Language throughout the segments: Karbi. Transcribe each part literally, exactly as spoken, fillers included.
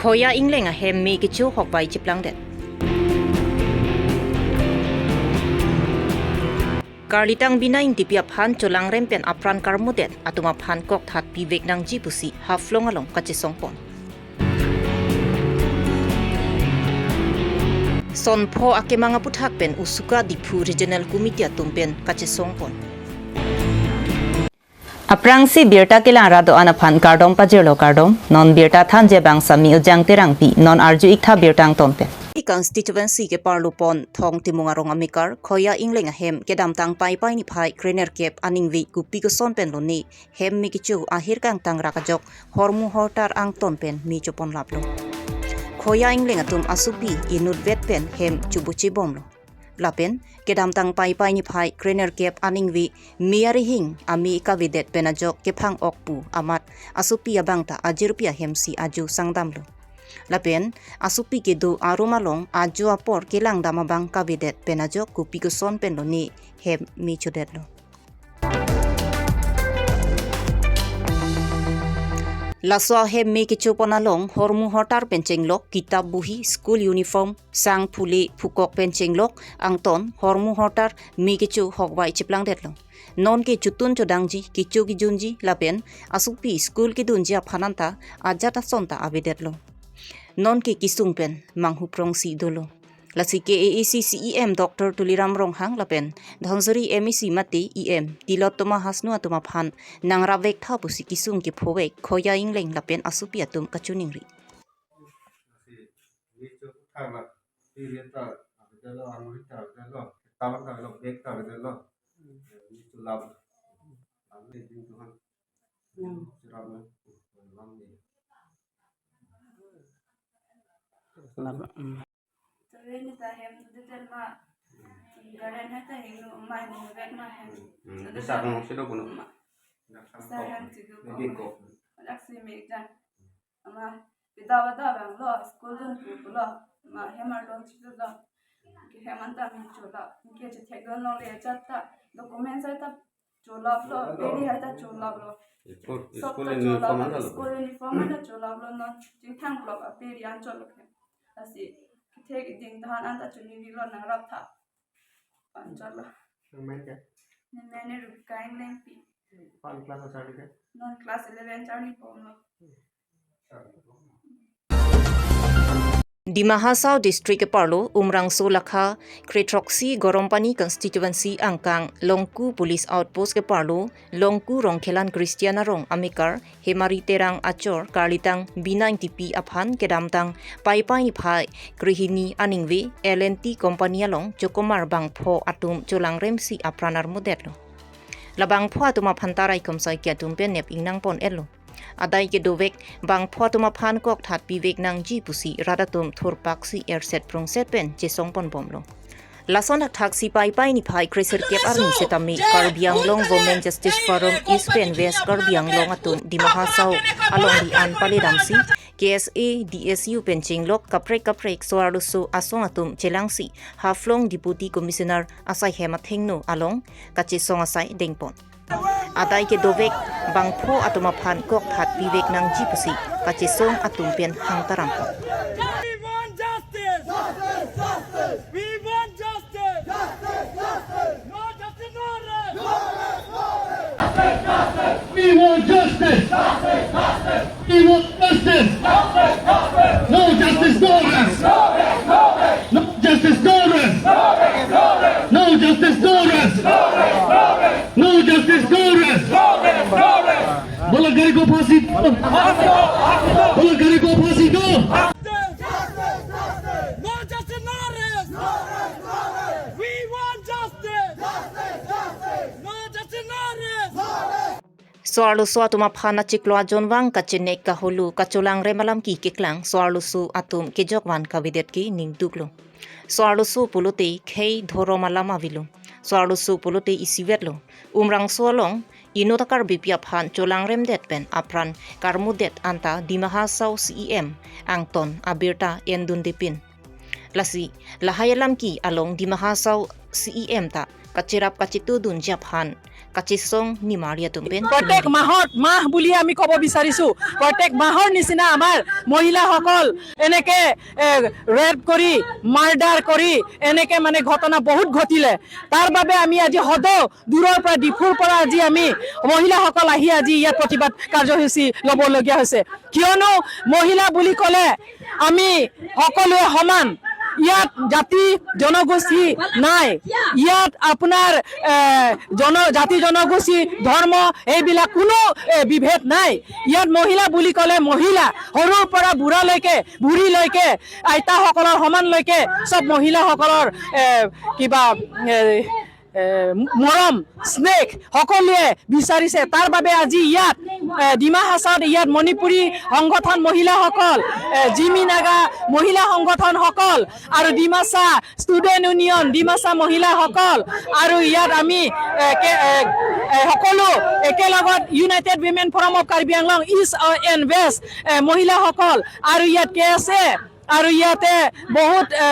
Khoya Engleng ahem me kecho hokvai chiplangdet. Karlitang Bina Ingtipi aphan cholangrem pen apran karmudet atum aphan kokthat pivek nangji pusi Haflong along kachesongpon. Sonpho akemang aputhak pen usuka Diphu Regional Committee atum pen kachesongpon. Aphrangsi birta kelang rat do-an aphan kardom pajirlo, kardom. Non birta thanji abang Sami Ujang Terangpi, non arju-iktha birta angton pen. Constituency keparlo pon Thong Timung arong amekar Khoya Engleng ahem kedamtang Paipai niphai krenerkep aningve kopi koson pen lone hem me kecho ahir kangtang rak ajok hormu hortar angton pen me choponlaplo. Khoya Engleng atum asopi inutvet pen hem chobochebomlo. Lapen kedamtang Paipai niphai krenerkep aningve me arihing ame kavedet pen ajok kephang-ok pu amat asopi abang ta ajirpi ahemsi ajo sangdamlo. Lapen asopi kedo arum along ajo apor kelangdam abang kavedet pen ajok kopi koson pen lone hem me chodetlo. Laso ahem me kechopon along hormu hortar pen chenglok, kitap bohi, school uniform, sang phule phukok pen chenglok angton hormu hortar me kecho hokvai chiplangdetlo. Non ke chotun chodangji, kecho kejunji lapen asopi school kedunji aphan anta ajat ason ta avedetlo. Non ke kesung pen manghuprongsi dolo. Lasi K A A C C E M Doctor Tuliram Ronghang lapen Dhansiri M A C mate E M Tilottama Hasnu atum aphan nangrapvektha pusi kesung kephovek Khoya Engleng lapen asopi atum kachiningri. Ni chok thang la, ti lian ta, abidalo, anguri ta, abidalo, tawan ta, lo, bag ta, abidalo. Ni chok lam. Lam ni ding tuhan. Chok lam ni. Lam ni. Lam, mm. Tuwe ni ta hem tu tu ma. Garen hai ta hingno ma, ni bag ma hem. Hmm, tu tu bisa ta kong sido kuno. Ma. Bisa hem tu tu ko. Dak si me jan. Ama, pida wada bang lo, school dun pu pu lo. Ma, hem arlo chitu lo. Ke hem anta min chola. Ke chethek don lo le chat ta. Document sai ta cholap lo, peri hai ta cholap lo. School, sob school ta uniform cholap lo, anta lo. School uniform anta cholap lo, non chingthang klok a peri an cholo ke. Lasi, kethek ding tahan anta chuningri lo nangraptha. An cholo. Nang men ke? Nang men ne Rupika Englengpi. Phan class a charli ke? Non class eleven charli pon lo. Dima Hasao District keparlo Umrangso lakha krethroksi Gorompani constituency angkang Longku Police Outpost keparlo Longku Rongkhelan Christian arong amekar Hemari Terang achor karlitang Bina Ingtipi aphan kedamtang Paipai niphai krehini aningve L and T company along chokomar bangpho atum cholangremsi apran armudetlo. La bangpho atum aphan ta raikom saiki atum pen nep ingnang pon-etlo. Adai kedovek bangpho atum aphan kokthat pivek nangji pusi rat atum thurpaksi erset prungset pen chesongponbomlo. Lason thakthaksi Paipai niphai kresirkep arni setame Karbi Anglong Women Justice Forum East pen West Karbi Anglong atum Dima Hasao alongri an paledamsi K S A, D S U pen chenglok kaprek kaprek so-arloso asong atum chelangsi Haflong Deputy Commissioner asai hem athengno along kachesong asai dengpon. Adai kedovek bangpho atum aphan kokthat pivek nangji pusi kachesong atum pen hangtarampon. We want justice! We want justice! No justice, no rest! We want justice! We want justice! No justice, no rest! No justice, no rest! No justice, no rest! No justice, no rest! बलात्कारी को फांसी दो! बलात्कारी को फांसी दो! No justice, no rest! We want justice! No justice, no rest! So-arloso atum aphan achiklo ajonvang kachenek kahulu kacholangrem alam ke keklang so-arloso atum kejokvan kavedet ke ningduklo. So-arloso pulote khei dhorom alam avelo. So-arloso pulote isivetlo. Umrangso along inut akarbipi aphan cholangremdet pen apran karmudet anta Dima Hasao C E M angton abirta endundepin. Lasi lahai alam ke along Dima Hasao C E M ta kacherap kachetudunji aphan kachesong nimarli atum pen প্ৰত্যেক মাহত মাহ বুলি আমি ক'ব বিচাৰিছো। প্ৰত্যেক মাহৰ নিচিনা আমাৰ মহিলাসকল এনেকে এ, ৰেপ কৰি, মাৰ্ডাৰ কৰি, এনেকে মানে ঘটনা বহুত ঘটিলে। তাৰ বাবে আমি আজি সদৌ দূৰৰ পৰা, ডিফুৰ পৰা আজি আমি মহিলাসকল আহি আজি ইয়াত প্ৰতিবাদ কাৰ্যসূচী ল'বলগীয়া হৈছে। কিয়নো মহিলা বুলি ক'লে আমি সকলোৱে সমান। ইয়াত জাতি জনগোষ্ঠী নাই। ইয়াত আপোনাৰ এ, জন জাতি জনগোষ্ঠী, ধৰ্ম, এইবিলাক কোনো এ, বিভেদ নাই। ইয়াত মহিলা বুলি ক'লে মহিলা, সৰুৰ পৰা বুঢ়ালৈকে, বুঢ়ীলৈকে, আইতাসকলৰ সমানলৈকে চব মহিলাসকলৰ এ, কিবা এ, এ, মৰম, স্নেহ সকলোৱে বিচাৰিছে। তাৰ বাবে আজি ইয়াত এ, ডিমা হাছাওত ইয়াত মণিপুৰী সংগঠন মহিলাসকল, এ, জিমি নাগা মহিলা সংগঠনসকল আৰু ডিমাচা ষ্টুডেণ্ট ইউনিয়ন, ডিমাচা মহিলাসকল আৰু ইয়াত আমি এ, কে- এ, এ, সকলো একেলগত United Women Forum of Karbi Anglong East and West এ, মহিলাসকল আৰু ইয়াত কে এছ এ আৰু ইয়াতে বহুত এ,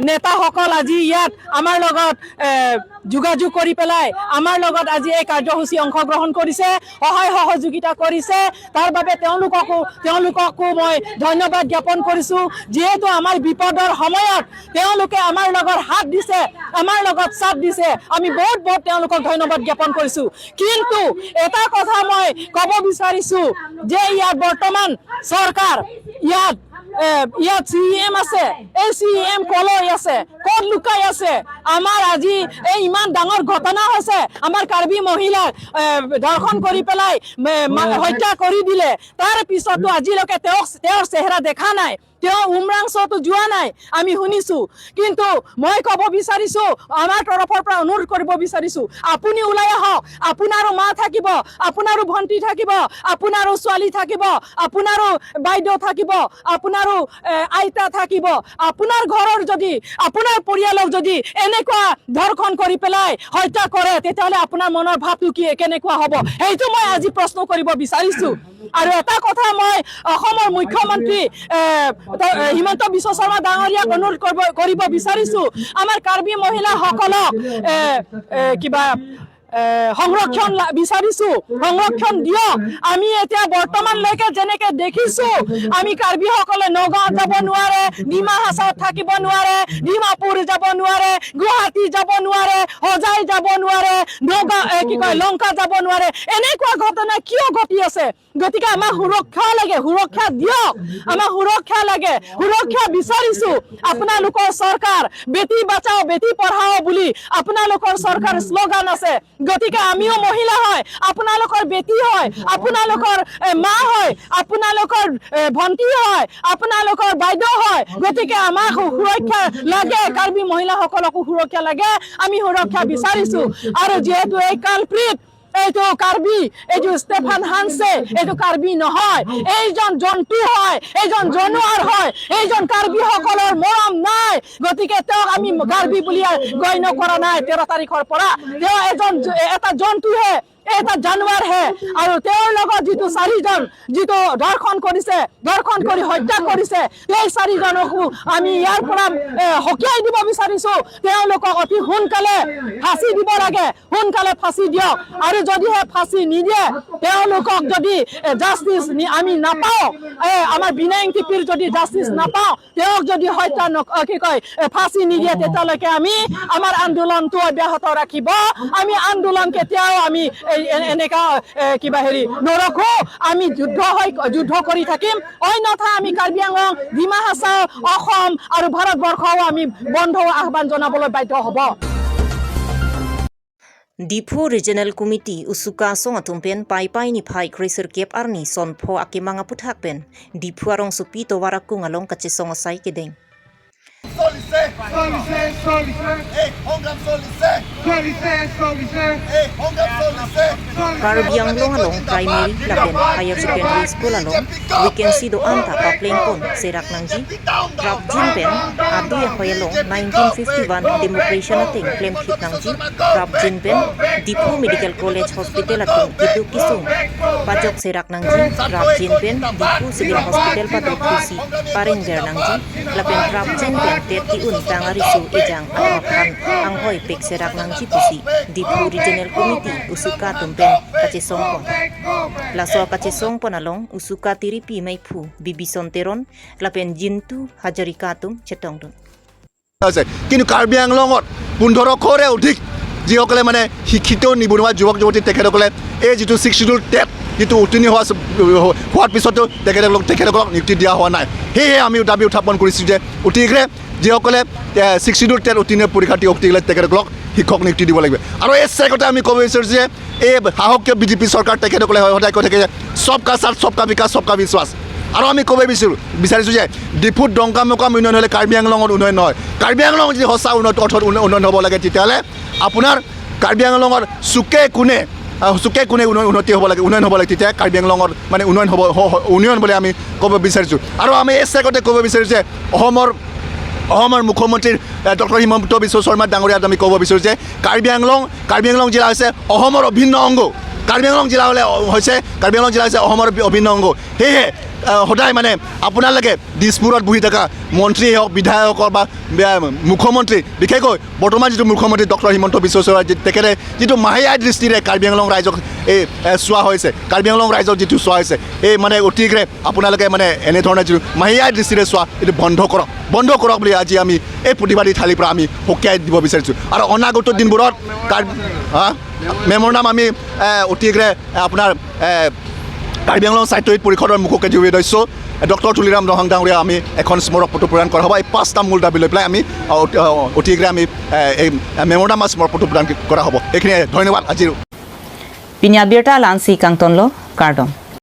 নেতাসকল আজি ইয়াত আমাৰ লগত এ, যোগাযোগ কৰি পেলাই আমাৰ লগত আজি এই কাৰ্যসূচী অংশগ্ৰহণ কৰিছে, সহায় সহযোগিতা কৰিছে। তাৰ বাবে তেওঁলোককো তেওঁলোককো মই ধন্যবাদ জ্ঞাপন কৰিছো। যিহেতু আমাৰ বিপদৰ সময়ত তেওঁলোকে আমাৰ লগত হাত দিছে, আমাৰ লগত চাথ দিছে, আমি বহুত বহুত তেওঁলোকক ধন্যবাদ জ্ঞাপন কৰিছো। কিন্তু এটা কথা মই ক'ব বিচাৰিছো যে ইয়াত বৰ্তমান চৰকাৰ, ইয়াত এ, ইয়াত চি ই এম আছে, এই চি ই এম ক'লৈ আছে, ক'ত লুকাই আছে? আমাৰ আজি এই ইমান ডাঙৰ ঘটনা হৈছে, আমাৰ কাৰ্বি মহিলাক এ, ধৰ্ষণ কৰি পেলাই মে- মা- হত্যা কৰি দিলে। তাৰ পিছতো আজিলৈকে তেওঁক তেওঁৰ চেহেৰা দেখা নাই, তেওঁ উমৰাংচুতো যোৱা নাই, আমি শুনিছো। কিন্তু মই ক'ব বিচাৰিছো, আমাৰ তৰফৰ পৰা অনুৰোধ কৰিব বিচাৰিছো, আপুনি ওলাই আহক। আপোনাৰো মা থাকিব, আপোনাৰো ভণ্টি থাকিব, আপোনাৰো ছোৱালী থাকিব, আপোনাৰো বাইদেউ থাকিব, আপোনাৰো এ, আইতা থাকিব। আপোনাৰ ঘৰৰ যদি, আপোনাৰ পৰিয়ালক যদি এনেকুৱা ধৰ্ষণ কৰি পেলাই হত্যা কৰে, তেতিয়াহ'লে আপোনাৰ মনৰ ভাৱটো কি, কেনেকুৱা হ'ব? সেইটো মই আজি প্ৰশ্ন কৰিব বিচাৰিছো। আৰু এটা কথা মই অসমৰ মুখ্যমন্ত্ৰী এ, ত- এ, হিমন্ত বিশ্ব শৰ্মা ডাঙৰীয়াক অনুৰোধ কৰিব কৰিব বিচাৰিছো, আমাৰ কাৰ্বি মহিলাসকলক এ, এ, কিবা এ, সংৰক্ষণ লা- বিচাৰিছো, সংৰক্ষণ দিয়ক। আমি এতিয়া বৰ্তমানলৈকে যেনেকে দেখিছো, আমি কাৰ্বিসকলে নগাঁৱত যাব নোৱাৰে, ডিমা হাছাওত থাকিব নোৱাৰে, ডিমাপুৰ যাব নোৱাৰে, গুৱাহাটী যাব নোৱাৰে, হজাই যাব নোৱাৰে, নগাঁও এ, কি কয়, লংকা যাব নোৱাৰে। এনেকুৱা ঘটনা কিয় ঘটি আছে? গতিকে আমাক সুৰক্ষা লাগে, সুৰক্ষা দিয়ক, আমাক সুৰক্ষা লাগে, সুৰক্ষা বিচাৰিছো। আপোনালোকৰ চৰকাৰ বেটি বাচাও বেটি পঢ়াও বুলি আপোনালোকৰ চৰকাৰ শ্লোগান আছে। গতিকে আমিও মহিলা হয়, আপোনালোকৰ বেটি হয়, আপোনালোকৰ এ, মা হয়, আপোনালোকৰ এ, ভণ্টি হয়, আপোনালোকৰ বাইদেউ হয়। গতিকে আমাক সু- সুৰক্ষা লাগে, কাৰ্বি মহিলাসকলকো সুৰক্ষা লাগে, আমি সুৰক্ষা বিচাৰিছো। আৰু যিহেতু এই কালপ্ৰিট এইটো কাৰ্বি, এইটো ষ্টেফান হানছে, এইটো কাৰ্বি নহয়, এইজন জন্তু হয়, এইজন জানুৱাৰ হয়, এইজন কাৰ্বিসকলৰ মৰম নাই। গতিকে তেওঁক আমি কাৰ্বি বুলি গণ্য কৰা নাই তেৰ তাৰিখৰ পৰা। তেওঁ এজন জ- এটা জন্তুহে, এটা জানুৱাৰ হে। আৰু তেওঁৰ লগত যিটো চাৰিজন যিটো ধৰ্ষণ কৰিছে, ধৰ্ষণ কৰি হত্যা কৰিছে, সেই চাৰিজনকো আমি ইয়াৰ পৰা এ, সকীয়াই দিব বিচাৰিছো। তেওঁলোকক অতি সোনকালে ফাঁচী দিব লাগে, সোনকালে ফাঁচী দিয়ক। আৰু যদিহে ফাঁচী নিদিয়ে, তেওঁলোকক যদি এ, জাষ্টিচ নি- আমি নাপাওঁ, এ, আমাৰ বিনাইং টিপিৰ যদি জাষ্টিচ নাপাওঁ, তেওঁক যদি হত্যা নক- অ, কি কয়, এ, ফাঁচী নিদিয়ে, তেতিয়ালৈকে আমি আমাৰ আন্দোলনটো অব্যাহত ৰাখিব। আমি আন্দোলন কেতিয়াও আমি এই এ- এনেকা এ, কিবা হেৰি নৰখো। আমি যুদ্ধ হৈ যুদ্ধ কৰি থাকিম, অন্যথা আমি কাৰ্বি আংলং, ডিমা হাছাও, অসম আৰু ভাৰতবৰ্ষও আমি বন্ধ আহ্বান জনাবলৈ বাধ্য হ'ব। Diphu Regional Committee USUKA asong atum pen Paipai niphai kre-sirkep arni sonpho akemang aputhak pen Diphu arongsopi tovar akung along kachesong asai kedeng. চলিছে, চলিছে, চলিছে। এই সংগ্ৰাম চলিছে। চলিছে, চলিছে। এই সংগ্ৰাম চলিছে। Karbi Anglong along primary lapen higher secondary school along vacancy do-an ta paplengpon serak nangji. Prapjin pen adui ahoi along nineteen fifty-one demarcation ateng klemthip nangji. Prapjin pen Diphu Medical College Hospital atum keduk kesung pajok serak nangji. Prapjin pen Diphu Civil Hospital paduk thusi parengver nangji. Lapen prapjin pen tet un tang ariso ejang aphan anghoi pekserak nangji pusi Diphu Regional Committee usuka atum pen kachesongpon. Laso kachesongpon along usuka tiripi maiphu Bibison Teron lapen Jintu Hazarika atum chetongdun. আছে। কিন্তু কাৰ্বি আংলঙত পোন্ধৰশৰে অধিক যিসকলে মানে শিক্ষিত নিবনুৱা যুৱক যুৱতী, তেখেতসকলে এই যিটো ছিক্স শ্বিডিউল টেট যিটো উত্তীৰ্ণ হোৱা, হোৱাৰ পিছতো তেখেতসকলক, তেখেতসকলক নিযুক্তি দিয়া হোৱা নাই। সেয়েহে আমি দাবী উত্থাপন কৰিছোঁ যে অতি শীঘ্ৰে যিসকলে ছিক্স শ্বিডিউল টেট উত্তীৰ্ণ পৰীক্ষাৰ্থী অতি শীঘ্ৰে তেখেতসকলক শিক্ষক নিযুক্তি দিব লাগিব। আৰু এই চেগতে আমি ক'ব বিচাৰিছোঁ যে এই শাসকীয় বিজেপি চৰকাৰ তেখেতসকলে সদায় কৈ থাকে যে সবকা সাথ, সবকা বিকাশ, সবকা বিশ্বাস। আৰু আমি ক'ব বিচাৰোঁ, বিচাৰিছোঁ যে ডিফুত ডংকা মোকাম উন্নয়ন হ'লে কাৰ্বি আংলঙত উন্নয়ন নহয়। কাৰ্বি আংলং যদি সঁচা উন্নত, অৰ্থত উন্ন-, উন্নয়ন হ'ব লাগে, তেতিয়াহ'লে আপোনাৰ কাৰ্বি আংলঙৰ চুকে কোণে, আহ, চুকে কোণে উন্ন-, উন্নতি হ'ব লাগে, উন্নয়ন হ'ব লাগে, তেতিয়া কাৰ্বি আংলঙৰ মানে উন্নয়ন হ'ব, হ-, হ-, উন্নয়ন বুলি আমি ক'ব বিচাৰিছোঁ। আৰু আমি এই চেগতে ক'ব বিচাৰিছোঁ যে অসমৰ, অসমৰ মুখ্যমন্ত্ৰী, আহ, ডক্টৰ হিমন্ত বিশ্ব শৰ্মা ডাঙৰীয়াত আমি ক'ব বিচাৰোঁ যে কাৰ্বি আংলং, কাৰ্বি আংলং জিলা হৈছে অসমৰ অভিন্ন অংগ। কাৰ্বি আংলং জিলা হ'লে, অ, হৈছে, কাৰ্বি আংলং জিলা হৈছে অসমৰ অভি-, অভিন্ন অংগ। সেয়েহে, আহ, সদায় মানে আপোনালোকে দিছপুৰত বহি থকা মন্ত্ৰীয়ে হওক, বিধায়ক হওক বা, আহ, মুখ্যমন্ত্ৰী, বিশেষকৈ বৰ্তমান যিটো মুখ্যমন্ত্ৰী ডক্টৰ হিমন্ত বিশ্ব শৰ্মা, যি-, তেখেতে যিটো মাহীয়া দৃষ্টিৰে কাৰ্বি আংলং ৰাইজক এই, এ, চোৱা হৈছে, কাৰ্বি আংলং ৰাইজক যিটো চোৱা হৈছে, এই মানে অতি শীঘ্ৰে আপোনালোকে মানে এনেধৰণে যিটো মাহীয়া দৃষ্টিৰে চোৱা, এইটো বন্ধ কৰক, বন্ধ কৰক বুলি আজি আমি এই প্ৰতিবাদী থালিৰ পৰা আমি সকীয়াই দিব বিচাৰিছোঁ। আৰু অনাগত দিনবোৰত কাৰ-, হা? মেমৰেণ্ডাম আমি, এ, অতি শীঘ্ৰে, এ, আপোনাৰ, এ, কাৰ্বি আংলং ছাহিত্য পৰিষদৰ মুখ্য কাৰ্যবাহী সদস্য, এ, ডক্টৰ তুলিৰাম ৰংহাং ডাঙৰীয়া আমি এখন স্মাৰক পত্ৰ প্ৰদান কৰা হ'ব। এই পাঁচটা মূল দাবী লৈ পেলাই আমি, অ, অতি, অ, অতি শীঘ্ৰে আমি, এ, এই মেমৰেণ্ডাম বা স্মাৰক পত্ৰ প্ৰদান কৰা হ'ব। এইখিনিয়ে, ধন্যবাদ। আজিৰ Pini abirta la-ansi kangtonlo, kardom.